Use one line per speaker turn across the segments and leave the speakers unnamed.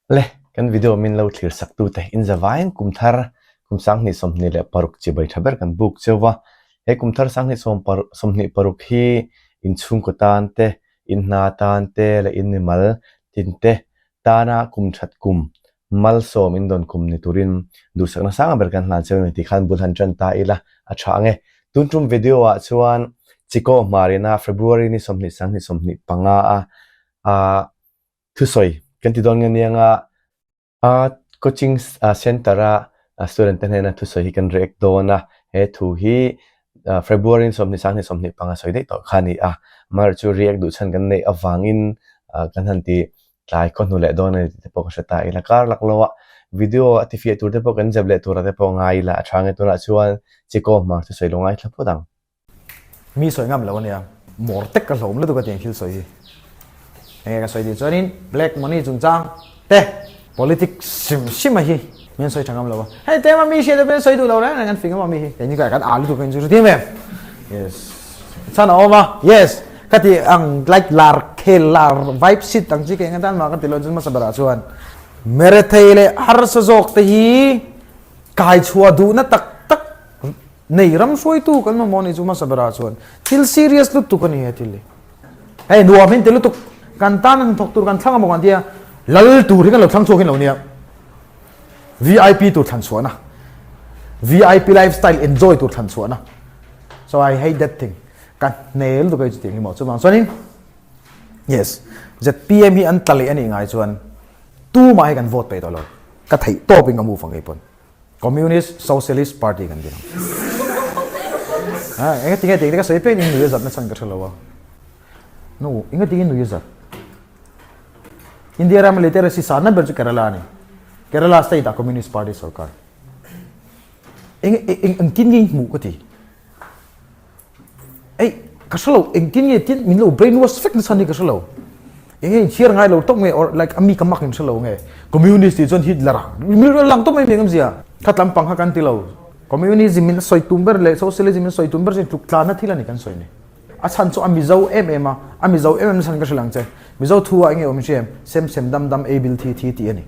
Le, kan video min lo thlir sak tute in zavaiin kum thar kum 2026 chibai tha ber kan buk cheu va. He kum thar 2026 hi in chhungkaw tan te, in hna tan te leh in mimal tin te tana kum that kum malsawm in dawn kum ni turin duhsakna sang ber kan hlan cheu a ni tih khan bul han tan ta ila a tha ang e. Tun tum video ah chuan Chikaw Hmarina February ni 20 2025 a ah Thusawi kan ti dawn nge nia nga a coaching center a student te hnena thusawi hi kan react dawn a, he thu hi February ni 20 2025 sawi daih tawh kha a ni a, amaherawhchu chu react duh chhan kan neih avangin kan han ti tlai khaw hnu leh dawn a ni tih te pawh ka hre ta ila, kar lak lo a video a tifiah tur te pawh kan zep leh turah te pawh ngai ila a tha nge tunah chuan Chikaw Hmar thusawi lo ngaithla phawt ang.
Mi sawi ngam lo ania. Mawr tek ka hlawm lutuk a tiang thil sawi hi. Enge ka sawi tih chuanin black money chungchang te politics hrim hrim a hi min sawi tha ngam lo a. Hei tema mi hriat te pawhin sawi duh lo reng reng an fing emaw mi hi. Keini ka kan a lutuk in chu hre thiam em. Yes. Chhan a awm a. Yes. Ka ti ang like lar khel lar vibe sit ang chi ke enga tan mah ka ti lo chuan hmasa berah chuan Merethei leh harsa zawk te hi kai chhuah duhna tak tak Nei ram hruaitu kan mamawh nih chu hmasa berah chuan thil serious lutuk a ni he thil hi. Hei nuam hin ti lutuk kan tan an thawk tur kan thlang amaw kan tia lal tur hi kan lo thlang chhuak hin lo nia. VIP tur thlan chhuahna VIP lifestyle enjoy tur thlan chhuahna so I hate that thing ka hne lutuk hei chutiang hi maw chuvang chuanin yes ZPM hi an tla leh a nih ngai chuan tumah hi kan vote peih tawh lo ka theih tawp in ka move ang kei pawn. Communist Socialist Party kan ti ang. Ha, enga tinge tih ka sawi piang in nui a zat na chhan ka hre lo a. No, enga tinge nui a zat. India ram literacy san na ber chu Kerala ani. Kerala state a Communist Party sarkar. Eng eng eng tin nge hmu ka ti. Ei, ka hre lo, engtin nge tin min lo brainwash vek nasa ni ka hre lo. Eng nge inchhiar ngai lo tawp nge or like a mi ka mak in hre lo nge. Communist tih chuan Hitler a mi rawn lang tawp mai mi awmzia. Kha tlam pang kha kan ti lo. Communism in a sawi tum ber leh socialism in a sawi tum ber chu tluk tlanna thil a ni kan sawi ni. A chhan chu a Mizo em em a, a Mizo em em chhan ka hre lang che. Mizo thu ah enge awm hria em? Sem sem dam dam ei bil thi thi tih a ni.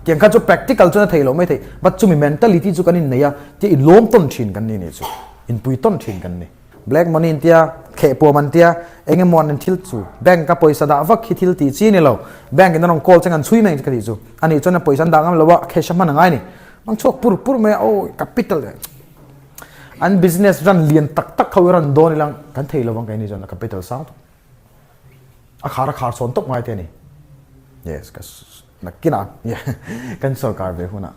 Tiang kha chu practical chuan a theih loh mai theih but chumi mentality chu kan innei a tia inlawm tawn thin kan ni nih chu. Inpui tawn thin kan ni. Black money an tia, khehpuam an tia, eng emaw an thil chu bank a pawisa dah vak hi thil tih chi a ni lo. Bank in a rawn call chang an chhui mai ang che ka tih chu. Anih chuan a pawisa an dah ngam lo a, cash a hman a ngai a ni. Mang chhuak pur pur mai a, aw capital An business ran lian tak tak ho hi ran dawn ilang kan thei lovang keini chuan a capital sang tawp. A khar a khar chhawn tawp ngai te a ni. Yes, ka nakinah kan sorkar ve hunah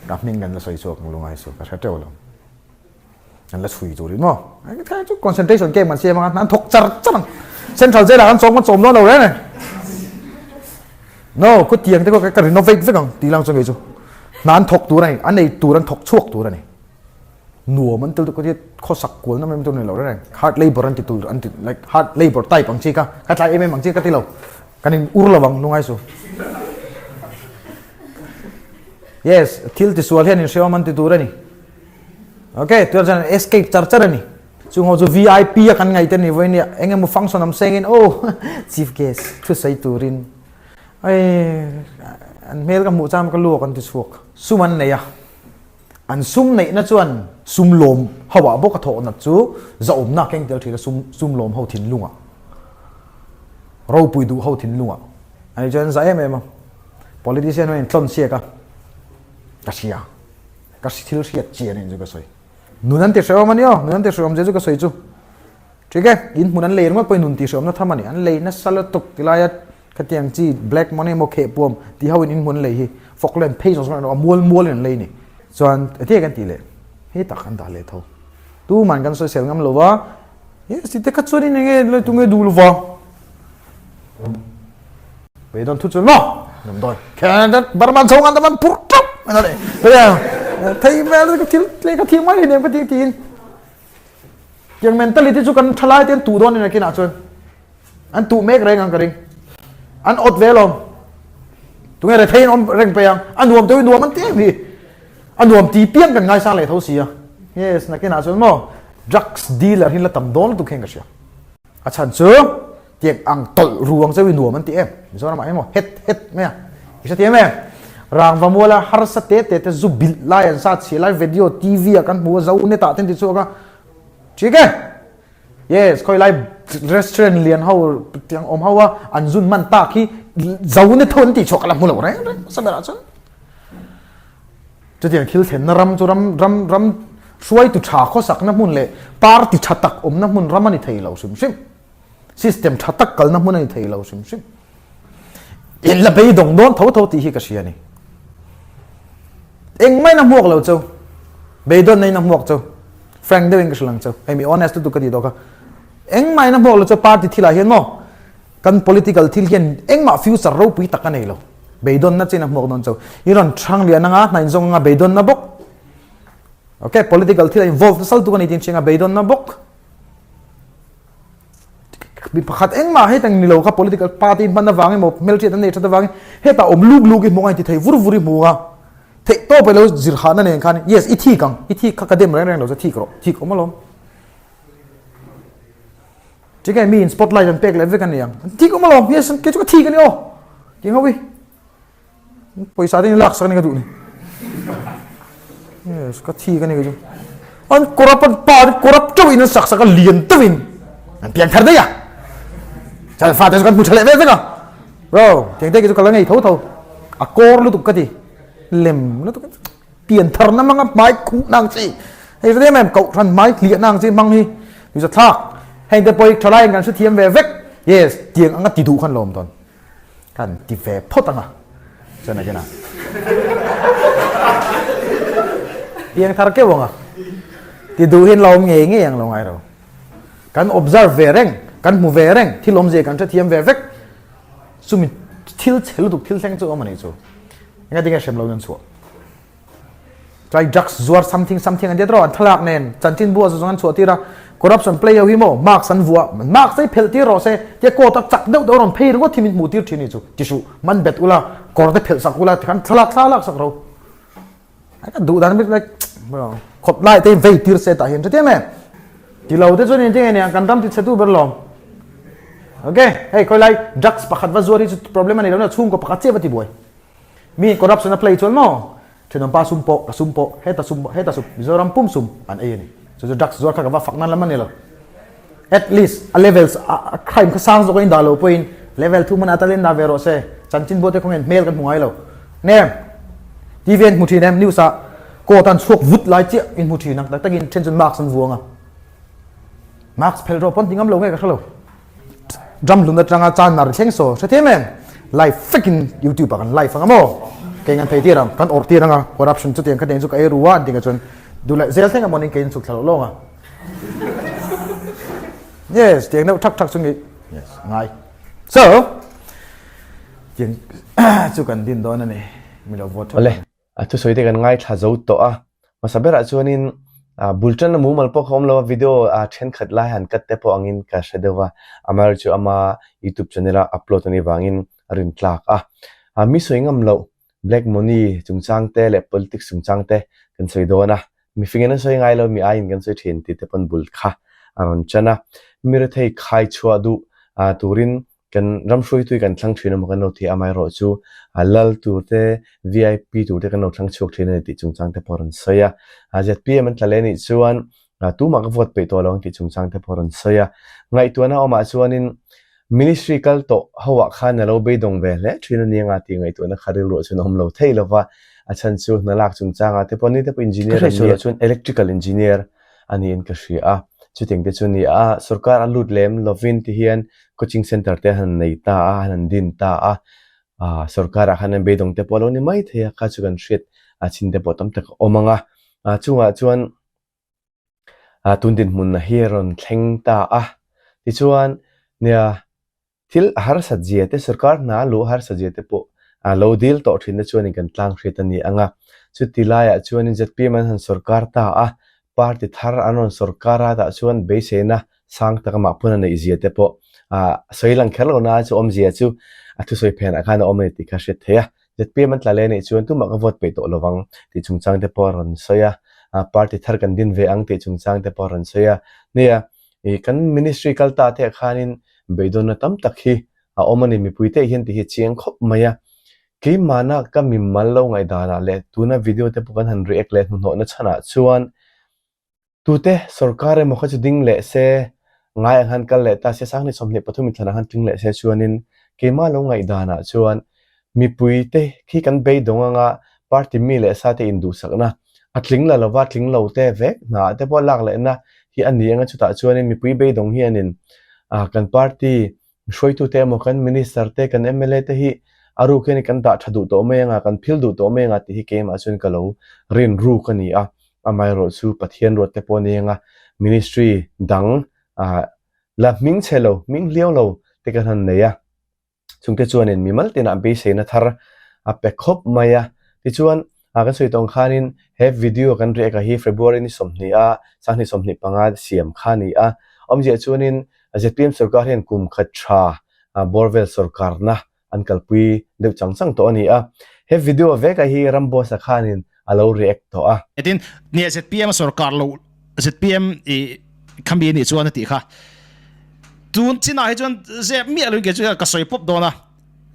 ka hming kan la sawi chhuak ang lungai chu ka hre teuh lo. Kan la chhui tur in maw. Chu concentration camp kan siam anga an thawk char char ang. Central jail ah kan chawm kan chawm dawn lo reng e. No, khutiang te pawh ka renovate vek ang tih lang chu ngei chu. Hna an thawk tur a ni, an ei tur an thawk chhuak tur a ni. Nuam an tel ka khawsak kual na mai tur ni lo reng reng. Hard labour an ti tur an ti like hard labour type ang chi kha ka tlai em em ang chi ka ti lo. Kan in ur lo ang lungai su. Yes, thil ti sual hian in hreawm an ti tur a ni. Okay, tuan chuan escape char char a ni. Chung ho chu VIP a kan ngaih te ni vawi nia eng emaw function awm sengin oh chief guest thu sawi turin ei an hmel ka hmuh chuan ka luak an ti chhuak sum an nei a an sum neihna chuan sum lawm ho ah bawk a thawh nat chu zahawmna keng tel thin a sum sum lawm ho thinlungah ropui duh ho thinlungah ani chuan za em em a politician ho in tlawn siak a ka hria ka thil hriat chian in chu ka sawi. Nun an ti hrehawm a ni aw, nun an ti hrehawm zia chu ka sawi chu. Ṭhik e, in hmun an lei ringawt pawhin nun ti hrehawmna tham a ni. An lei nasa lutuk ti laia khatiang chi black money emaw khehpuam tih ho in in hmun an lei hi Falkland phei zawng zawng a mual mual in an lei ni. Chuan enge kan tih leh hei tak an dah leh tho. Tuman kan sawisel ngam lo va, yes ti te kha chuan in enge lai tunge duh lo va. Pe don thu chu maw nam doi khen barman chho ngan man pur tap na le pe thei mel ka thil le ka thil mai nem ka ti tin tiang mentality chu kan thalai ten tu don ni kina chuan an tu mek reng ang ka ring an ot ve lom tunge re thein om reng pe ang an nuam te nuam an ti em hi an nuam ti piang kan ngai sang le tho sia yes nakina chuan mo drugs dealer hin la tam don tu khen ka sia a chan chu. Tiang ang tawlh ru ang cheu i nuam an ti em? Mizoram ah emaw het het mai a. I hre thiam em? Rangva muala harsa te te te zu bilh lai an sa chhia lai video TV ah kan hmu a zo net ah te an ti chhuak a. Thik e? Yes, khawi lai restaurant lian ho tiang awm ho a an zun man tak hi zo net ho an tih chhuak ka la hmu lo reng reng hmasa berah chuan. Chutiang thil thlenna ram chu ram ram ram hruaitu tha khawsakna hmun leh party tha tak awmna hmun ram a ni thei lo hrim hrim. System tha tak kalna hmun a ni thei lo hrim hrim. In la beidawng dawn tho tho tih hi ka hria a ni. Engmah in a hmuak lo chu. Beidawnna in a hmuak chu. Frank deuhin ka hrilh ang chu. Hei mi honest lutuk ka tih tawh kha. Engmah in a hmuak lo chu party thilah hian maw kan political thil hian engmah future ropui tak a nei lo. Beidawnna chin a hmuak dawn chu. I rawn hrang lian anga hna inzawng anga beidawnna bawk. Okay, political thil a involve nasal tuk a ni tih in hria anga beidawnna bawk. Mi pakhat engmah hetang ni lo kha political party hman avang emaw hmelhriat an nei that avangin hetah awm luk luk i hmu a inti thei vur vur i hmu a theih tawp ilo zir hahna nen khan yes i thik ang i thik kha ka dem reng reng lo che thik rawh thik awm alawm tinge mi in spotlight an pek leh vek a ni ang thik awm alawm yes kei chu ka thik a ni aw ti ang ho hi Pawisa te in lak sak a ni ka duh ni. Yes, ka thi ka ni ka chu. An corrupt an pa te corrupt teuh in an sak sak a lian teuh in an pian thar daih a. Chal fa te chu kan hmu tha leh ve vek a. Bro, tiang te ki chu ka la ngei tho tho. A kawr lutuk ka ti. Lem lutuk. Pian thar na hmang a hmai khuh na ang chi. Hei hre em em kohhran hmai hliah na ang chi hmang hi. Nuihza thlak. Heng te pawh hi thalai in kan hrethiam ve vek. Yes, tiang anga ti duh khan lawm dawn. Kan ti ve phawt anga chuan again a piang thar keuh anga ti duh hian la awm ngei ngei ang lo ngai ro kan observe ve reng kan hmu ve reng thil awmzia kan hrethiam ve vek chumi thil chhe lutuk thil thleng chu awm a nih chu engatinge hrem lo in an chhuah. Tlai drugs zuar something something an tia tawh an thlalak nen chanchin bu a zawng an chhuah tir a corruption play ho hi maw marks an vuah marks te phelh tir rawh se tia court a chak deuh deuh rawn phei ringawt hi min hmuh tir thin ni chu ti suh man bet ula kawr te phelh sak ula tikhan thlalak thla lak sak ro ai ka duh dan bik like khawp lai te vei tir se tah hian hre em ti lo te chuan in tinge nia kan ram ti chhe tu ber lawm okay hei khawi lai drugs pakhat va zuar hi chu problem ani lo na chhungkaw pakhat chiah va ti buai Mi corruption a play chuan maw thenawm pa sum pawh ka sum pawh heta sum pawh heta sum Mizoram pum sum an ei a ni. Chu chu drugs zuar kha ka va fak nan lam a ni lo. At least a levels a crime kha sang zawk a indah lo pawhin level thu hmun ah tal indah ve rawh se. Chanchin buate kawngin hmel kan hmu ngai lo. Nem TV an hmu thin em news ah court an chhuak vut lai chiah in hmu thin ang tak takin then chuan mask an vuang a. Mask phelh rawh pawn ti ngam lo nge ka hre lo. Drum hlun atanga chan mar thleng saw hre thiam em live fekin youtube ah kan live anga maw kei ngan thei tir ang kan awrh tir anga corruption chutiang kha tiang chu ka ei ru a an ti nga chuan duh leh zel thleng amawni kei in chhuk thla loh lawng a yes tiang deuh thak thak chu nge yes ngai so tiang chu kan din dawn ani mi lo vote
Awle, A thusawi te kan ngaithla zo tawh a, hmasa berah chuanin bul tanna mumal pawh kha awm lo a, video thenkhat lai han cut te pawh angin ka hre deuh a, amaherawhchu chu ama youtube channel a upload a nih vangin a rin tlak a. Mi sawi ngam loh black money chungchang te leh politics chungchang te kan sawi dawn a, mifingin an sawi ngai lo mi aiin kan sawi thin tih te pawn bul kha a rawn chan a, mi rethei khai chhuah duh turin Kan ram hruaitui kan thlang thin emaw kan lo ti a, amaherawh chu lal tur te, vip tur te kan lo thlang chhuak thin a ni tih chungchang te pawh a rawn sawi a. Zpm an tla leh anih chuan tumah ka vote peih tawh lo ang tih chungchang te pawh a rawn sawi a. Ngaihtuahna awmah chuanin Ministry kal tawh hoah khan a lo beidawng ve hle thin a ni anga tih ngaihtuahna kha rilruah chuan a awm lo thei lo va, a chhan chu hna lak chungchangah te pawh ni te pawh engineer an nia chuan electrical engineer a niin ka hria a, chutiang te chu a ni a, sorkar a lut lem lovin ti hian coaching centre te han nei ta a, han han din ta a, ah sorkar ah khan an beidawng te pawh a lo ni mai thei a, kha chu kan hriat a chin te pawh tam tak a awm ang a, ah chungah chuan ah tun dinhmun hi a rawn thleng ta a, tichuan nia Thil a harsat zia te, sorkar hna a luh a harsat zia te pawh lo dil tawh thin te chuanin kan tlang hriat a ni ang a. Chuti laiah chuanin zpm an han sorkar ta a, party thar an rawn sorkar a tah chuan beiseina sang tak amah pawn a neih zia te pawh sawi lang kher lo na chu awmzia chu a thusawi phenah khan a awm a ni tih kha hriat theih a. Zpm an tla leh anih chuan tumah ka vote peih tawh lovang tih chungchang te pawh a rawn sawi a, party thar kan din ve ang tih chungchang te pawh a rawn sawi a. Nia, Ih kan ministry kal ta te ah khanin beidawnna tam tak hi a awm a ni. Mipuite hian ti hi chiang khawp mai a. Keimahna ka mimal lo ngaihdanah leh tuna video te pawh kan han react leh hnuhnawhna chhanah chuan Tute sorkar emaw kha chu ding leh se, ngai ang han kal leh ta se, Sanghnih 23 inthlan ang han tling leh se chuanin keimah lo ngaihdanah chuan mipui te khi kan beidawng anga party mi leh sa te induhsakna a tling la lova tling lo te vek hna ah te pawh lak lehna hi a ni anga chutah chuanin mipui beidawng hianin kan party Hruaitute emaw kan Minister te, kan mla te hi a ruk hian kan dah tha duh tawh mai anga, kan phil duh tawh mai anga tih hi keimah chuan ka lo rin ruk a ni a. Amaherawh chu Pathian ruat te pawh a ni anga Ministry dang la hming chhe lo, hming hliau lo te kan han nei a. Chungte chuanin mimal tinah beiseina thar a pe khawp mai a. Tichuan A kan sawi tawng khanin he video kan react a hi February ni 20 a 20 25 siam kha a ni a. Awmzia chuanin zpm sorkar hian kum khat tha bawrvel sorkarna an kalpui deuh chang chang tawh a ni a. He video veka hi Ramboss-a khanin a lo react tawh a.
Tin, nia zpm a sorkar lo zpm i khami a nih chuan a tih kha. Tun chinah hi chuan zep miah loin kei chu ka sawi pawp dawn a.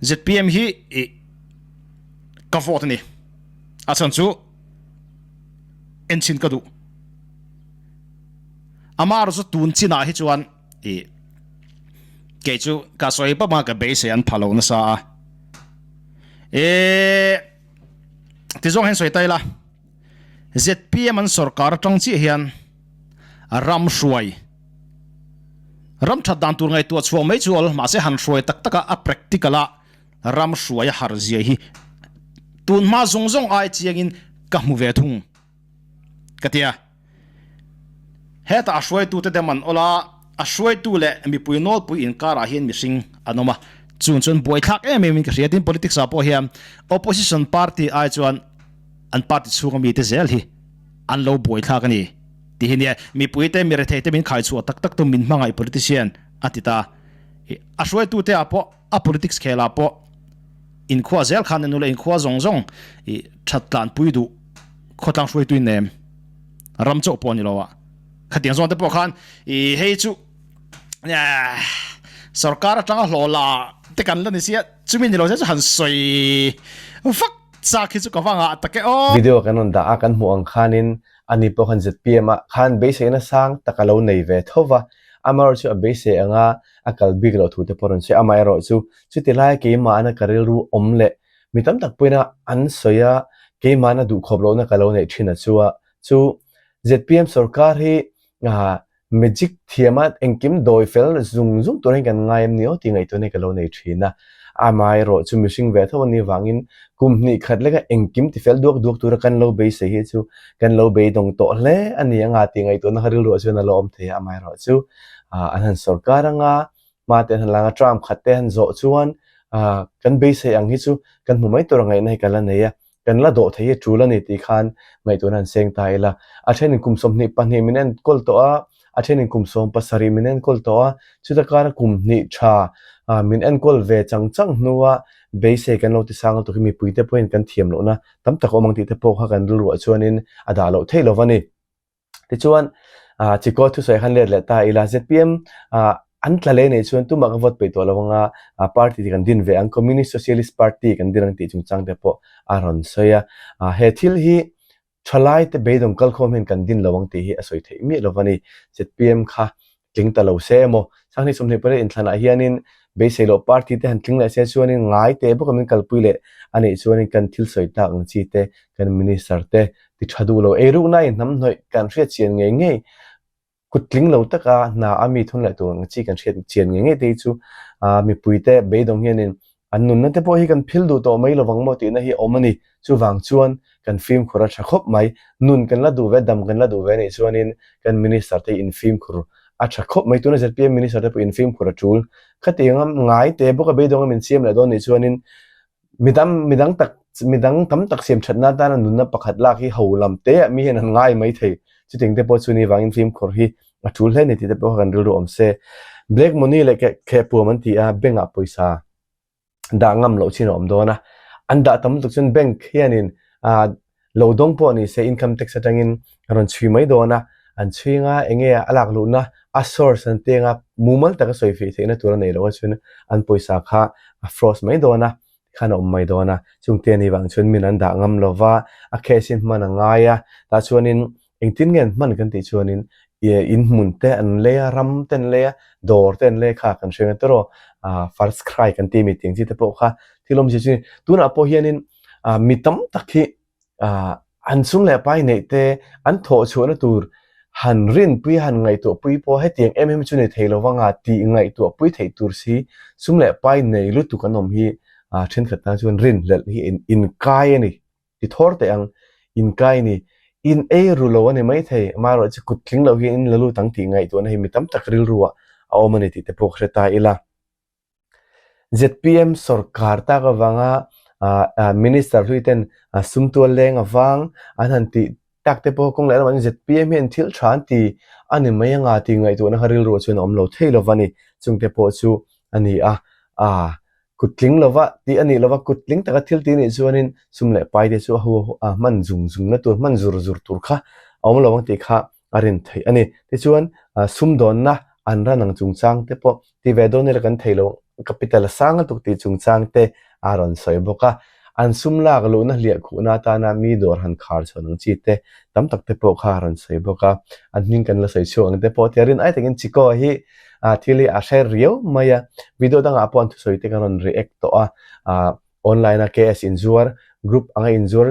Zpm hi i ka vote a ni. A chhan chu enchhin ka duh. Ama erawh chu tun chinah hi chuan i kei chu ka sawi pawp anga ka beisei an pha lo nasa a. E tizawng hian sawi ta ila zpm an sorkar atang chiah hian ram hruai Ram that dan tur ngaihtuah chhuak mai chu awl, mahse han hruai tak taka a practical a ram hruai a har zia hi tun hma zawng zawng ai chiangin ka hmu ve thung ka ti a. Hetah a hruaitute dem an awl a, a hruaitu leh mipui nawlpui inkarah hian mihring an awm a, chung chuan buaithlak em em in ka hria. Tin, politics ah pawh hian opposition party ai chuan an party chhunga mite zel hi an lo buaithlak a ni. Ti hi nia, mipuite mi retheite min khaichhuah tak tak tum min hmangaih politician a ti ta. A hruaitute ah pawh, a politics khel ah pawh inkhua zel khan enu leh inkhua zawng zawng i that tlanpui duh khawtlang hruaitu in nem ram chauh pawh a ni lo a. Khatiang zawng te pawh khan i hei chu sorkar atanga hlawh la te kan la ni sia, chumi ni lo se chu han sawi vak chak hi chu ka va ngah tak e aw.
Video kan rawn dah a, kan hmuh ang khanin Ani pawh khan zpm ah khan beiseina sang tak a lo nei ve tho va, amaherawhchu a beisei anga a kal bik loh thu te pawh rawn sawi. Amaherawhchu chuti laia keimahna ka rilru awm leh mi tam tak pawhin a an sawi a, keimahna duhkhawp lohna ka lo neih thin a chu a chu zpm sorkar hi Magic thiama engkim dawi fel zung zung tur hian kan ngai em ni aw tih ngaihtuahna hi ka lo nei thin a. Amaherawh chu mihring ve tho a nih vangin kum hnih khat leka engkim ti fel duak duak tura kan lo beisei hi chu kan lo beidawng tawh hle a ni anga tih ngaihtuahna kha rilruah chuan a lo awm thei a. Amaherawh chu an han sorkar anga hma te an han lang a, term khat te han zawh chuan kan beisei ang hi chu kan hmu mai tur a ngaihna hi ka la nei a. Kan la dawh thei hi tul a ni tih khan ngaihtuahna an seng ta ila. A thenin kum 22 min enkawl tawh a, a thenin kum 17 min enkawl tawh a, chuta kara kum hnih tha min enkawl ve chang chang hnua beisei kan lo ti sang lutuk hi mipuite pawhin kan thiam lohna tam tak a awm ang tih te pawh kha kan rilruah chuanin a dah loh theih lo va ni. Tichuan, Chikaw thusawi khan let leh ta ila, zpm an tla leh nei chuan tumah ka vote peih tawh lo anga party te kan din ve ang, Communist Socialist Party kan din ang tih chungchang te pawh a rawn sawi a. He thil hi thalai te beidawng kalkhawm hian kan din lo ang tih hi a sawi theih miah lo va ni. Zpm kha tling ta lo se emaw, Sanghnih 28 inthlanah hianin beisei loh party te han tling leh se chuanin ngai teh bawka min kalpui leh a nih chuanin kan thil sawi tak ang chi te, kan minister te ti tha duh lo. Eirukna in hnamhnawih kan hriat chian ngei ngei, kut tling lo taka hna a mi thun leh tur ang chi kan hriat chian ngei ngei te hi chu mipui te beidawng hianin An nunna te pawh hi kan phil duh tawh mai lovang maw tihna hi a awm a ni. Chuvang chuan kan fimkhur a tha khawp mai. Nun kan la duh ve, dam kan la duh ve anih chuanin kan Minister te hi infimkhur a tha khawp mai. Tuna zpm Minister te pawh infimkhur a tul. Khatianga ngai te bawka beidawng a min siam leh dawn nih chuanin midang midang tak midang tam tak siam thatna atana nunna pakhat lak hi ho lam te ah mi hian an ngai mai thei. Chutiang te pawh chu ni vangin fimkhur hi a tul hle a ni tih te pawh kha kan rilru awm se. Black money leh khehpuam an ti a, bank ah pawisa dah ngam loh chin a awm dawn a, an dah tam lutuk chuan bank hianin ah lo dawng pawh ni se income tax atangin a rawn chhui mai dawn a. An chhuing a, enge a lak luhna a source an teng a, mumal taka sawi fih theihna tur a nei loh a chuan an pawisa kha a froze mai dawn a, tikhan a awm mai dawn a. Chungte ani vang chuan min an dah ngam lo va, a case in hman a ngai a, tah chuanin engtin nge an hman kan tih chuanin in hmun te an lei a, ram te an lei a, dawr te an lei kha kan hre nge tawh aw, first cry kan tih mi tih ang chi te pawh kha thil awmzia chu tunah pawh hianin mi tam tak hi an sum leh pai neih te an thawh chhuahna tur han rinpui han ngaihtuahpui pawh hetiang em em chu ni thei lo vanga tih ngaihtuahpui theih tur si sum leh pai nei lutuk an awm hi thenkhat tan chuan rinhlelh hi inkai a ni. Ti thawr teh ang, inkai ni. In ei ru lo a ni maithei, amaherawhchu kut tling loh hian in la lut ang tih ngaihtuahna hi mi tam tak rilruah a awm a ni tih te pawh ka hre ta ila. Zpm sawrkar tak avanga Minister hlui ten sum tual leng avang an han tih tak te pawh kawng leh lamah chuan zpm hian thil tha an ti a ni mai anga tih ngaihtuahna kha rilruah chuan a awm lo thei lo va ni. Chungte pawh chu a ni a, kut tling lova tih a nih lova kut tling taka thil tih nih chuanin sum leh pai te chu a hu a hman zung zung na tur hman zur zur tur kha a awm lo ang tih kha a rin theih a ni. Tichuan sumdawnna an ran ang chungchang te pawh ti ve dawn ila kan thei lo capital a sang lutuk tih chungchang te a rawn sawi bawk a. An sum lak luhna hliah khuhna atana mi dawr han khar chhawn ang chi te tam tak te pawh kha a rawn sawi bawk a. An hming kan la sawi chhuak ang te pawh tia rin ai takin Chiko hi thil hi a hre riau mai a. Video dangah pawh an thusawi te kan rawn react tawh a. Online a KS inzuar group anga inzuar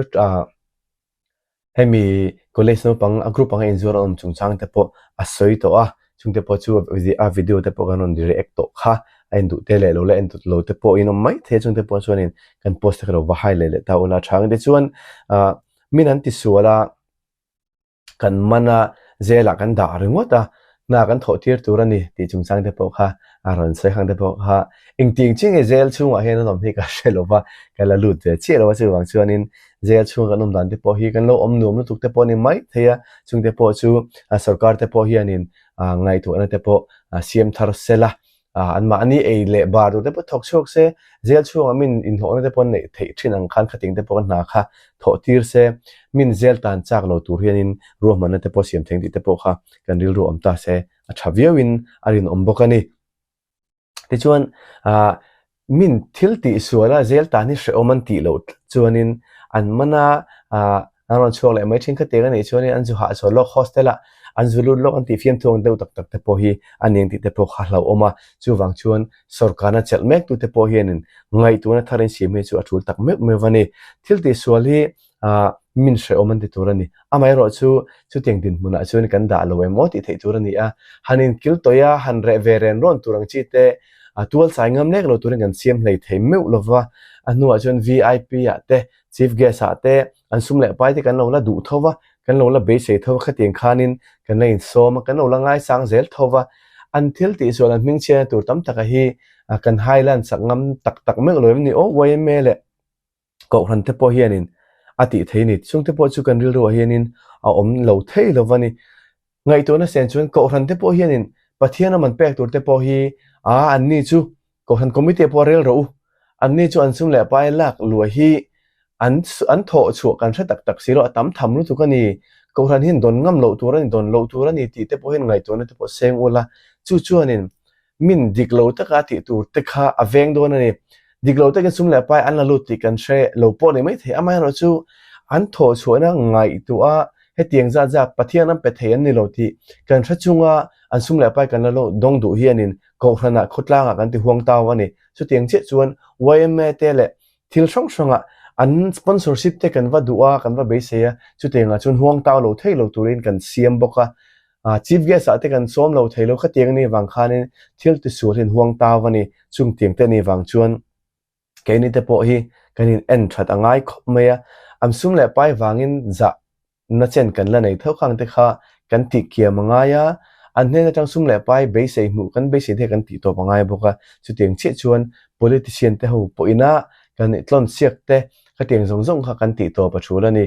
Hemi college naupang a group anga inzuar a awm chungchang te pawh a sawi tawh a, chungte pawh chu a video te pawh kan rawn react tawh kha a en duh te leh lo la en tawh lo te pawh in awm mai thei a, chungte pawh chuanin kan post te kha lo va hai leh leh ta ula tha ang tichuan ah min an tisual a. Kan man a, zelah kan dah ringawt a, hna kan thawh tir tur a ni tih chungchang te pawh kha a rawn sawi hang te pawh kha engtiang chiah nge zel chhungah hian an awm hi ka hre lo va, ka la lut ve chiah lo a chuvang chuanin zel chhunga kan awm dan te pawh hi kan lo awm nuam lutuk te pawh a ni mai thei a, chungte pawh chu sorkar te pawh hianin ngaihtuahna te pawh siam thar sela Anmahni ei leh bar tur te pawh thawk chhuak se, zel chhungah min inhlawhna te pawh an neih theih thin ang khan khating te pawh ka hna kha thawh tir se, min zel tan chak lo tur hianin ruahmanna te pawh siam thei tih te pawh kha kan rilru awm ta se a tha viauin a rinawm bawk a ni. Tichuan Min thil tih sual a zel tan hi hrehawm an tih loh tlat chuanin an man a, ah an rawn chhuak leh mai thin kha tiang a nih chuanin an zu hahchhawn lawk hostel ah an zu lut lawk an tih fiamthu ang deuh tak tak te pawh hi a ni ang tih te pawh kha a hlauhawm a, chuvang chuan sawrkarna chelh mek tu te pawh hianin ngaihtuahna thar in siam hi chu a tul tak meuh meuh a ni. Thil tih sual hi ah min hrehawm an ti tur a ni. Amaherawh chu chutiang dinhmunah chuan kan dah lo em aw tih theih tur a ni a. Han inkil tawih a, han reh ve ren rawn tur ang chi te a tual chai ngam lek lo turin kan siam hlei thei meuh lo va. A hnuah chuan VIP ah te, Chief Guest ah te an sum leh pai te kan lo la duh tho va, kan lo la beisei tho va, khatiang khanin kan la insawm a, kan lo la ngaisang zel tho va. An thil tih sual an hmingchhiatna tur tam taka hi kan highland sak ngam tak tak meuh lo em ni aw yma leh Kohhran te pawh hianin a tih thei a ni. Chungte pawh chu kan rilruah hianin a awm lo thei lo va ni. Ngaihtuahna sen chuan Kohhran te pawh hianin Pathian ram an pek tur te pawh hi a anni chu Kohhran Committee pawh rel rawh u. Anni chu an sum leh pai lak luah hi an an thawh chhuah kan hre tak tak si lo a tam tham lutuk a ni. Kohhran hian dawn ngam loh tur a ni, dawn loh tur a ni tih te pawh hian ngaihtuahna te pawh seng ula. Chu chuanin Min dik lo taka tih tur te kha a veng dawn a ni. Dik lo takin sum leh pai an la lut tih kan hre lo pawh ni maithei. Amaherawhchu an thawh chhuahna ngaihtuah hetiang zat zat Pathian an pe thei an ni lo tih kan hre chunga an sum leh pai kan la lo dawng duh hianin Kohhranah khawtlangah kan ti huang tau a ni. Chutiang chiah chuan yma te leh thil hrang hrangah an sponsorship te kan va duh a, kan va beisei a, chutiangah chuan huang tau lo thei lo turin kan siam bawk a. Ah Chief Guest ah te kan sawm lo thei lo khatiang ni vang khanin thil tisual hian huang tau a ni. Chung tiang te ni vang chuan keini te pawh hi kan in en that a ngai khawp mai a. An sum leh pai vangin zah na chen kan la nei tho khang te kha kan tih kiam a ngai a. An hnen atang sum leh pai beisei hmuh kan beisei te kan tih tawp a ngai bawk a. Chutiang chiah chuan politician te ho pawhin a kan tlawn siak te khatiang zawng zawng kha kan tih tawp a thul a ni.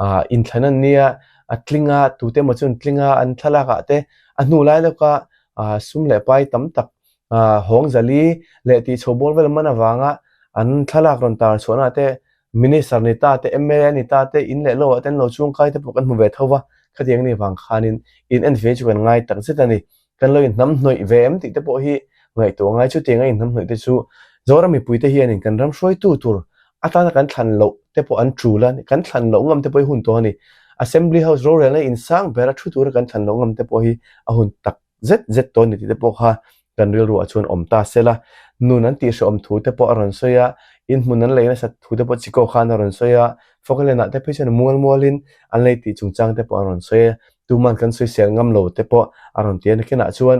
Ah inthlan an nia, a tling a, tute emaw chu an tling a, an thlalak ah te a hnu lai lawk a ah sum leh pai tam tak ah hawng zali leh tih chho bawr vel man avanga an thlalak rawn tar chhuahna ah te. Minister ni ta te, mla ni ta te, in leh lo ah te an lo chungkai te pawh kan hmu ve tho va, khatiang ni vang khanin in en ve chu kan ngai tak zet a ni. Kan lo inhnam hnawih ve em tih te pawh hi ngaihtuah ngai chutiang a inhnam hnawih te chu Zoram mipui te hianin kan ram hruaitu tur atana kan thlan loh te pawh an tul a, kan thlan loh ngam te pawh hi hun tawh a ni. Assembly House rorelna insang bera thu tura kan thlan loh ngam te pawh hi a hun tak zet zet tawh a ni tih te pawh kha kan rilru ah chuan awm ta se la. Nun an tihhrehawm thu te pawh a rawn sawi a, inhmun an lei nasat thu te pawh Chiko khan a rawn sawi a, Fawkalian ah te phei chuan mual mualin an lei tih chungchang te pawh a rawn sawi a, tuman kan sawisel ngam lo te pawh a rawn ti a. Nakinah chuan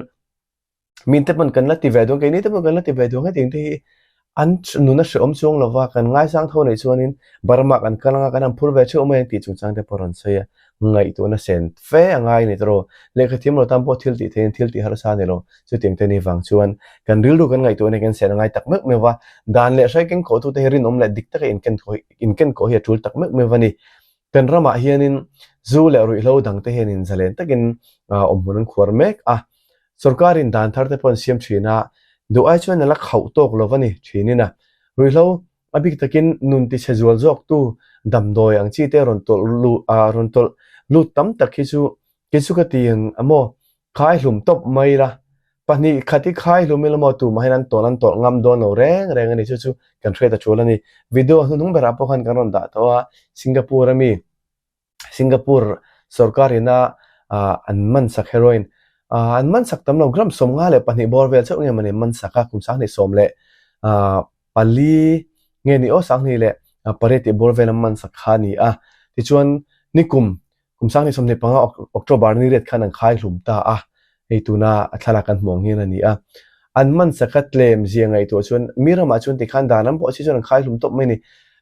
min te pawn kan la ti ve dawn, keini te pawn kan la ti ve dawn hetiang te hi an nun a hrehawm chuang lo va, kan ngaisang tho neih chuanin Burma kan kal anga kan han phur ve theuh mai ang tih chungchang te pawh a rawn sawi a, ngaihtuahna sen fe a ngai a ni tawrh aw. Lehkha thiam lo tan pawh thil tih theihin thil tih harsa a ni lo. Chutiang te ni vang chuan kan rilru kan ngaihtuahna hi kan sen a ngai tak meuh meuh va, dan leh hrai keng kawhtute hi rinawm leh dik taka inken kawh hi a tul tak meuh meuh a ni. Kan ramah hianin zu leh ruihhlo dangte hianin zalen takin awmhmun an khuar mek a, sorkarin dan thar te pawh an siam thin a, duh ai chuan a la khauh tawk lo va ni thinin a. Ruihhlo a bik takin nun tichhe zual zawktu damdawi ang chi te rawn tawlh lut rawn tawlh lut tam tak hi chu kei chu ka ti ang a maw? Khai hlum tawp mai ila, pahnih khat hi khai hlum ila maw tumah hian an tawlh an tawlh ngam dawn lo reng reng a ni chu chu kan hriat a tul a ni. Video hnuhnung berah pawh khan kan rawn dah tawh a, Singapore ami Singapore sorkar ina an man sak heroin an man sak tam lo gram 52 bawr vel chauh nge mawni an man sak a kum 2014 nge ni aw 28 tih bawr vel an man sak kha a ni a tichuan nikum Kum 2025 October ni riat khan an khai hlum ta a, hei tuna a thlalak kan hmuh ang hian a ni a. An man saka tlem zia ngaihtuah chuan mi ramah chuan tikhan dan an pawh si chuan an khai hlum tawp mai a ni.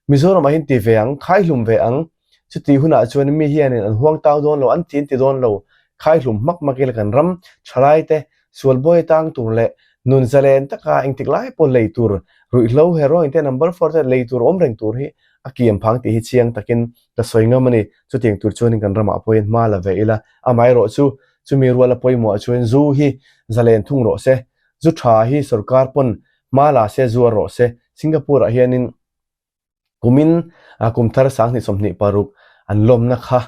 Mizoramah hian ti ve ang, khai hlum ve ang, chuti hunah chuan mi hianin an huang tau dawn lo, an ti an ti dawn lo, khai hlum hmak hmak ila kan ram thalaite sual buai tang tur leh nun zalen taka engtik lai pawh lei tur ruihhlo heroin te number four te lei tur awm reng tur hi a kiam phang tih hi chiang takin ka sawi ngam a ni. Chutiang tur chuanin kan ramah pawhin hma la ve ila, amaherawh chu chumi ruala pawimawhah chuan zu hi zalen thung rawh se, zu tha hi sorkar pawn hma la se zuar rawh se. Singapore-ah hianin kumin kum thar 2026 an lawmna kha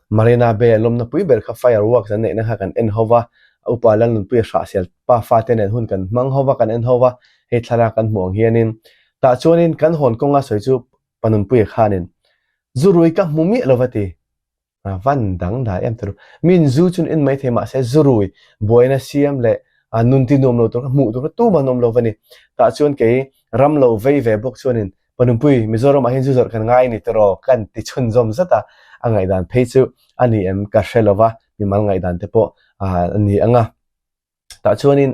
Marina Bay an lawmna pui ber kha fireworks an neihna kha kan en ho va, upa Lalnunpuia Hrahsel pa fate nen hun kan hmang ho va, kan en ho va, hei thlalak kan hmuh ang hianin tah chuanin kan hawn kawnga sawi chu Panunpuia khanin zu rui ka hmu miah lo va ti. A van dang dah em turu. Min zu chun in mai thei mahse zu rui buaina siam leh nun ti nuam lo tur kha hmuh tur kha tumah an awm lo va ni. Tah chuan kei ram lo vei ve bawk chuanin Panunpui Mizoram ah hian zu zawrh kan ngai a ni tiraw kan ti chhunzawm zat a, a ngaihdan phei chu a ni em ka hre lo va, mimal ngaihdan te pawh a ni ang a. Tah chuanin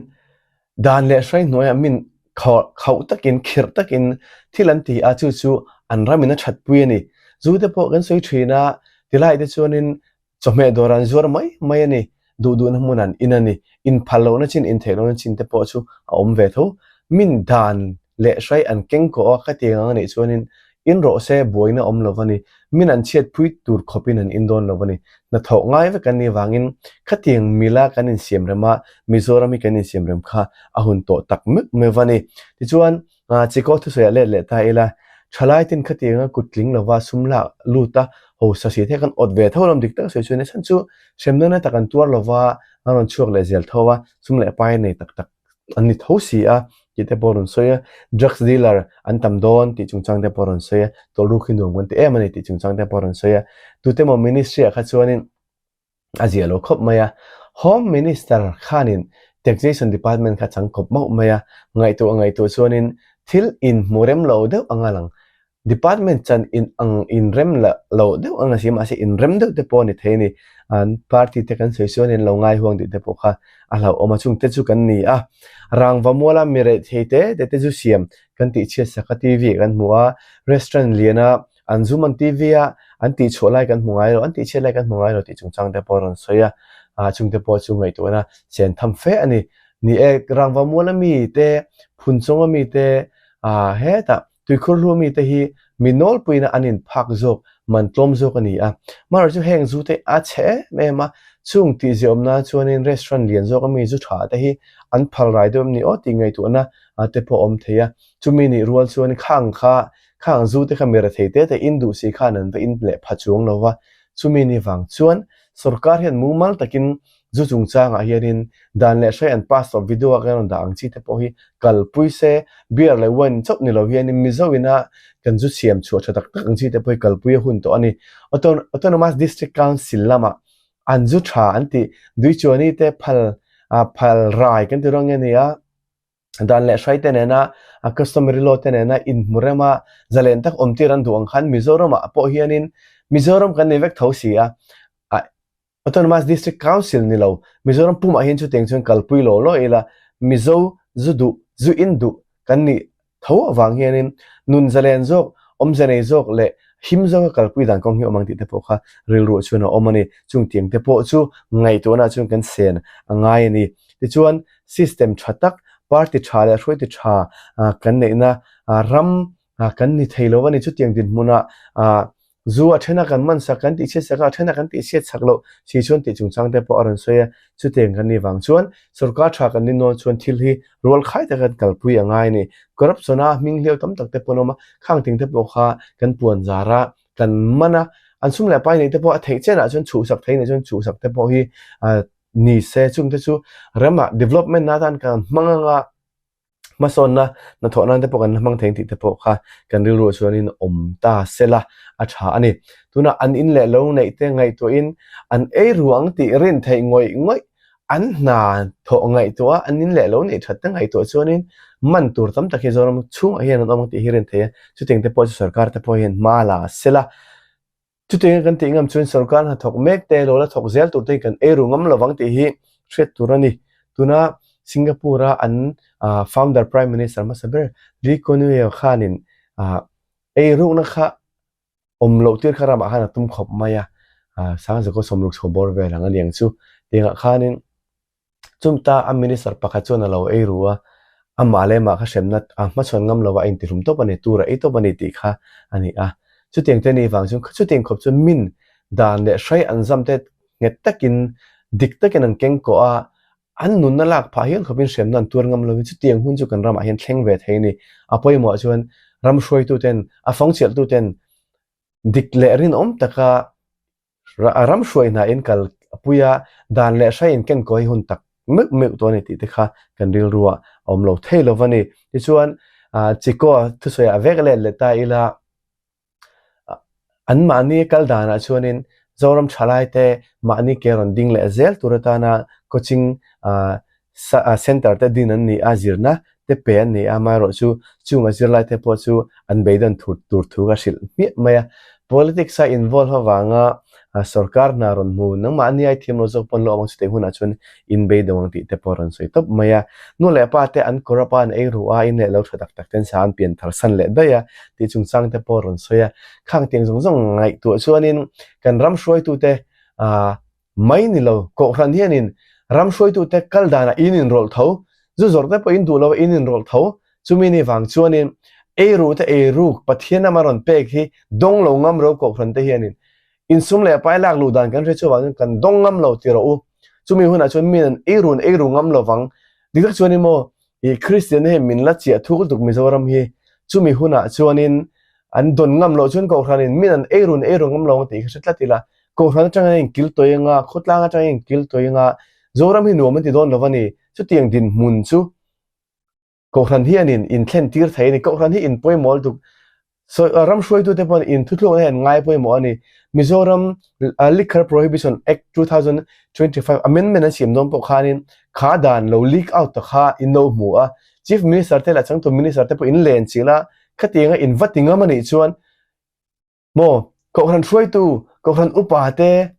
dan leh hrai hnuaiah min khauh takin khirh takin thil an ti a, chu chu an ramin a thatpui a ni. Zu te pawh kan sawi thin a, tilai te chuanin chawhmeh dawr an zuar mai mai a ni, duh duhna hmun an in a ni. Inphal lohna chin, intheih lohna chin te pawh chu a awm ve tho. Min dan leh hrai an keng kawh a, khatiang ang a nih chuanin in rawh se buaina awm lo va ni, min an chhiat phui tur khawpin an in dawn lo va ni. Hnathawh ngai vek an nih vangin khatiang mila kan insiam rem a, Mizoram hi kan insiam rem kha a hun tawh tak meuh meuh va ni. Tichuan, Chikaw thusawiah let leh ta ila, thalai ten khatianga kut tling lova sum lak lut a, hausa si te kan awt ve tho lam dik tak sawi chu a ni. Chhan chu hremna na tak an tuar lova, an rawn chhuak leh zel tho a, sum leh pai nei tak tak an ni tho si a tih te pawh a rawn sawi a, drugs dealer an tam dawn tih chungchang te pawh a rawn sawi a, tawlhruk hi nuam kan ti em a ni tih chungchang te pawh a rawn sawi a, tute maw ministry ah kha chuanin a ziah lo khawp mai a, home minister khanin taxation department kha chang khawp mauh mai a, ngaihtuah ngaihtuah chuanin thil inhmu rem lo deuh anga lang Department chan in ang in rem la lo deuh ang a si mahse in rem deuh te pawh a ni thei a ni. An party te kan sawi sawi a ni an lo ngai huang tih te pawh kha a hlauhawm a chung te chu kan ni a. Rangva muala mi reh thei te te te chu siam kan tih chhiat sak a TV ah kan hmu a, restaurant lian a an zum an TV a an tih chhuah lai kan hmu ngai lo an tih chhiat lai kan hmu ngai lo tih chungchang te pawh a rawn sawi a, ah chung te pawh chu ngaihtuahna chen tham fe a ni. Ni e, rangva muala mi te, phunchawng a mi te ah hetah Tuikhur hlu mite hi mi nawlpuiin an inphak zawk, man tlawm zawk a ni a. Amaherawhchu heng zu te a chhe em em a, Chung tihziah awmna chuanin restaurant lian zawk ami zu tha te hi an phal rai deuh em ni aw tih ngaihtuahna te pawh a awm thei a. Chumi nih rual chuan khang kha khang zu te kha mi rethei te te in duh si khan an va in leh pha chuang lo va. Chumi ni vang chuan sorkar hian mumal takin Zu chungchangah hianin dan leh hrai an pass tawh video a kan rawn dah ang chi te pawh hi kalpui se, beer leh wine chauh ni lo hianin Mizo ina kan zu siam chhuah tha tak tak ang chi te pawh hi kalpui a hun tawh a ni. Autonomous District Council lamah an zu tha an tih Duichuani te phal phal rai kan ti ruang nge ni a, dan leh hrai te nena customary law te nena inhmu rema zalen tak awm tir an duh ang khan Mizoramah pawh hianin Mizoram kan nei vek tho si a, Autonomous District Council ni lo, Mizoram pumah hian chutiang chuan kalpui law law ila, Mizo zu duh, zu in duh kan nih tho avang hianin nun zalen zawk, awmze nei zawk leh him zawka kalpui dan kawng hi awm ang tih te pawh kha rilruah chuan a awm a ni. Chungtiang te pawh chu ngaihtuahna chuan kan sen a ngai a ni. Tichuan, system tha tak, party tha leh hruaitu tha kan neihna ram kan ni thei lo a ni. Chutiang dinhmunah zu a thena kan man sak, kan tihchhiat sak a, a thena kan tihchhiat sak loh si chuan tih chungchang te pawh a rawn sawi a. Chutiang kan nih vang chuan sorkar tha kan ni nawn chuan thil hi rual khai taka kan kalpui a ngai a ni. Corruption a hming hliau tam tak te pawh an awm a, khang ting te pawh kha kan puan zar a, kan man a, an sum leh pai neih te pawh a theih chenah chuan chhuhsak thei nih chuan chhuhsak te pawh hi ni se chung te chu ramah development na atan kan hmang anga hmasawnna hnathawh nan te pawh kan la hmang thei tih te pawh kha kan rilruah chuanin awm ta sela a tha a ni. Tunah an in leh lo neih te ngaihtuahin an ei ruang tih rin theih ngawih ngawih an hna thawh ngaihtuah a an in leh lo neih that te ngaihtuah chuanin man tur tam tak hi Zoram chhungah hian an awm ang tih hi rin theih a, chutiang te pawh chu sorkar te pawh hian hma la sela. Chutianga kan tih ngam chuan sorkar hnathawk mek te lo la thawk zel tur te hi kan ei ru ngam lovang tih hi hriat tur a ni. Tuna Singapore-a an founder Prime Minister hmasa ber Lee Kuan Yew khanin ei rukna kha awm loh tir kha ramah khan a tum khawp mai a, Sangzakaw sawmruk chho bawr vel ang a niang chu. Tiangah khanin Chumta a minister pakhat chuan a lo ei ru a, amah leh amah kha hremna a hmachhawn ngam lova a intihlum tawp a ni, tur a ei tawp a ni tih kha a ni a. Chutiang te ni vang chuan chutiang khawp chuan min dan leh hrai an zam te nghet takin dik takin an keng kawh a, an nunna lak phah hial khawpin hremna an tuar ngam lovin chutiang hun chu kan ramah hian thleng ve thei a ni. A pawimawh chuan ram hruaituten, a fawngchialhtuten dik leh rinawm taka A ram hruai hna in kal a pui a, dan leh hrai in ken kawi hun tak meuh meuh tawh a ni tih te kha kan rilruah a awm lo thei lo va ni. Tichuan, Chiko thusawi ah vek let leh ta ila, anmahni kal danah chuanin Zoram thalai te mahni ke rawn ding leh zel tur atana coaching Centre te din an ni a, zirna te pe an ni a, amaherawh chu chung a zirlai te pawh chu an beidawn thur tur thu ka hrilh hmiah mai a. Politics a involve avanga sorkar hna rawn hmu nangmah ania i thiam lo zawk pawn lo awm ang chutei hunah chuan in beidawng ang tih te pawh rawn sawi tawp mai a. Nu leh pa te an kawr a pa an ei ru a, in leh lo tha tak tak ten sa an pian thar san leh daih a tih chungchang te pawh rawn sawi a. Khang tiang zawng zawng ngaihtuah chuanin kan ram hruaitute ah Mai ni lo, Kohhran hianin ram hruaitute kal danah in inrawlh tho, zu zawrh te pawh in duh lo a in inrawlh tho, chumi ni vang chuanin eiru te eiruk Pathian ama rawn pek hi dawng lo ngam ro Kohhran te hianin insum leh pai lak luh dan kan hre chuvang chuan kan dawng ngam lo ti rawh u. Chumi hunah chuan min an eirun eiru ngam lo vang. Dik tak chuanin maw I Kristian hi min la chiah thuk lutuk Mizoram hi chumi hunah chuanin an dawn ngam loh chuan Kohhranin min an ei run ei ru ngam lo ang tih ka hre tlat ila. Kohhran atangin a inkil tawi anga, khawtlang atangin a inkil tawi anga, Zoram hi nuam an ti dawn lo a ni. Chutiang dinhmun chu Kohhran hianin inthlen tir thei a ni. Kohhran hi inpawimawh lutuk. Sawi ram hruaitute pawhin inthuthluakna hi an ngai pawimawh a ni. Mizoram Liquor Prohibition Act 2025 amendment an siam dawn pawh khanin kha dan lo leak out ta kha in lo hmu a, Chief Minister te leh changtu Minister te pawh in len chilh a, khatianga in va ti ngam a nih chuan maw Kohhran hruaitu, Kohhran upa te,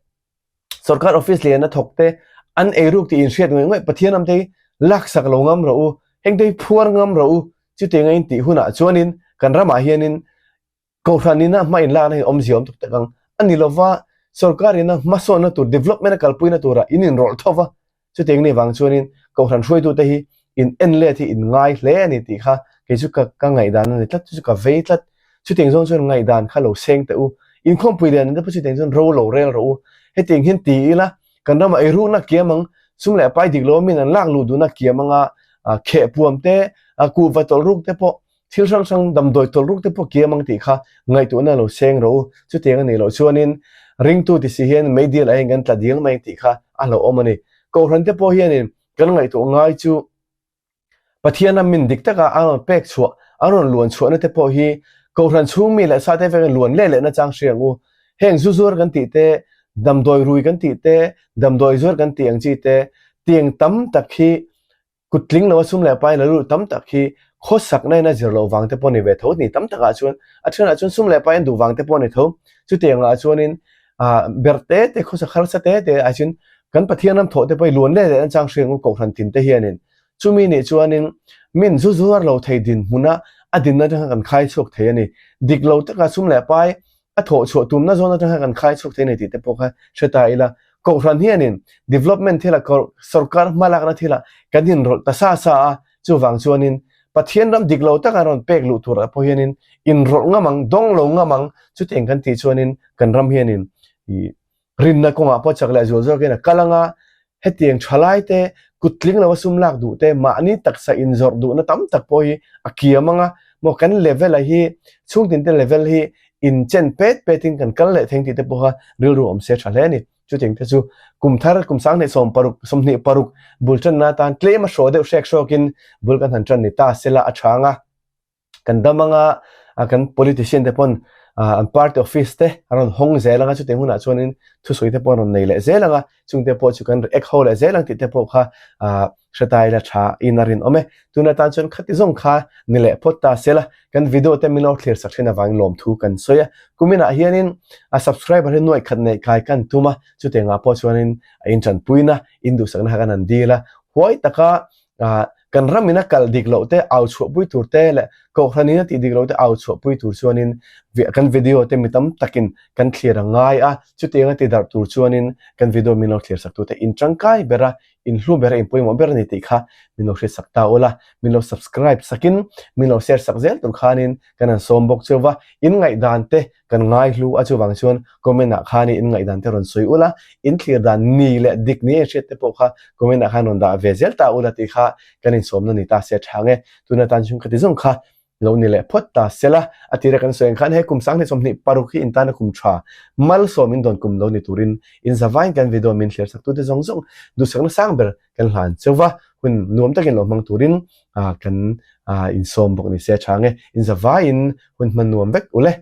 Sorkar office lian a thawk te an eiruk tih inhriat ngawih ngawih Pathian am te hi laksak lo ngam rawh u, heng te hi phuar ngam rawh u, chutiang a in tih hunah chuanin kan ramah hianin Kohhran ina hma inlakna hi awmzia awm tak tak ang a ni lova, sorkar ina hmasawnna tur development a kalpuina turah in inrawlh tho va, Chutiang ni vang chuanin Kohhran hruaitute hi in en let hi in ngai hle a ni tih kha kei chu ka ka ngaihdan a ni tlat, chu chu ka vei tlat. Chutiang zawng chuan ngaihdan kha lo seng teh u. Inkhawmpui lian te pawh chutiang chuan ro lo rel rawh u. Hetiang hian ti ila. Kan ramah eirukna kiam ang, sum leh pai dik lo min an lak luh duhna kiam anga khehpuam te, kuhva tawlh ruk te pawh Thil hrang hrang damdawi tawlh ruk te pawh kiam ang tih kha ngaihtuahna lo seng rawh u. Chutiang a nih loh chuanin ringtu ti si hian meidil ah hian kan tla dil mai tih kha a hlauhawm a ni. Kohhran te pawh hianin kan ngaihtuah ngai chu Pathian a min dik taka a rawn pek chhuah, a rawn luan chhuahna te pawh hi Kohhran chhung mi leh sa te vekin luan leh lehna chang hria ang u. Heng zu zuar kan tih te, damdawi rui kan tih te, damdawi zuar kan tih ang chi te, tiang tam tak hi Kut tling lo a sum leh pai la lut tam tak hi khawsakna in a zir loh vang te pawh ni ve tho ni tam takah chuan a thianah chuan sum leh pai an duh vang te pawh ni tho. Chutiang ah chuanin ah ber te te khawsak harsa te te ah chuan kan Pathian ram thawh te pawh hi luan leh leh an chang hriang u kohhran tin te hianin chumi nih chuanin min zu zuar lo thei dinhmuna a dinna atanga kan khai chhuak thei a ni. Dik lo taka sum leh pai a thawh chhuah tumna zawn atang khan kan khai chhuak thei a ni tih te pawh kha hre ta ila. Kohhran hianin development thilah sorkar hmalakna thilah kan inrawlh ta sa sa a, chuvang chuanin Pathian ram dik lo taka rawn pek luh turah pawh hianin inrawlh ngam ang, dawng lo ngam ang, chutiang kan tih chuanin kan ram hianin ih rinna kawngah pawh chak leh zual zawkin a kal ang a, Hetiang thalaite kut tling lo a sum lak duh te, mahni taksa inzawrh duhna tam tak pawh hi a kiam ang a, maw kan level a hi chhungtin te level hi inchen pet pet in kan kal leh theng tih te pawha rilru awm se tha hle a ni. Chutiang te chu kum thar kum sanghnih 16 26 bul tanna atan tlem a hrawh deuh hrek hrawkin bul kan han tan ni ta sela a tha ang a. Kan dam anga kan politician te pawn an party office te an rawn hawng zel anga chutiang hunah chuanin thusawi te pawh an rawn nei leh zel anga chungte pawh chu kan react ho leh zel ang tih te pawh kha hre ta ila tha in a rinawm e. Tuna tan chuan khati zawng kha ni leh phawt ta sela kan video te min lo thlir sak thin avangin lawmthu kan sawi a. Kuminah hianin a subscriber hi nuaih khat neih kai kan tum a, chutiangah pawh chuanin a intanpuina induhsakna kha kan han dil a, huai taka Ah, kan ram in a kal dik loh te au chhuahpui tur te leh kohhran in a tih dik loh te au chhuahpui tur chuanin kan video te mi tam takin kan thlir a ngai a, chutiang a ti darh tur chuanin kan video min lo thlir sak tute in tangkai ber a, in hlu ber a, in pawimawh ber a ni tih kha min lo hriat sak ta ula, min lo subscribe sakin min lo share sak zel tur khanin kan han sawm bawk cheu va, in ngaihdan te Kan ngai hlu a chuvang chuan comment ah khan in ngaihdan te rawn sawi ula, in thlir dan ni leh dik ni a hriat te pawh kha comment ah khan rawn dah ve zel ta ula tih kha kan insawmna ni ta se tha nge. Tuna tan chhung ka ti zawng kha lo ni leh phawt ta sela a tira kan sawi ang khan he kum 2026 hi in tana kum tha malsawm in dawn kum lo ni turin in zavain kan video min thlir sak tute zawng zawng duhsakna sang ber kan hlan cheu va, hun nuam takin lo hmang turin kan insawm bawk ni se tha nge. In zavaiin hun hman nuam vek ule.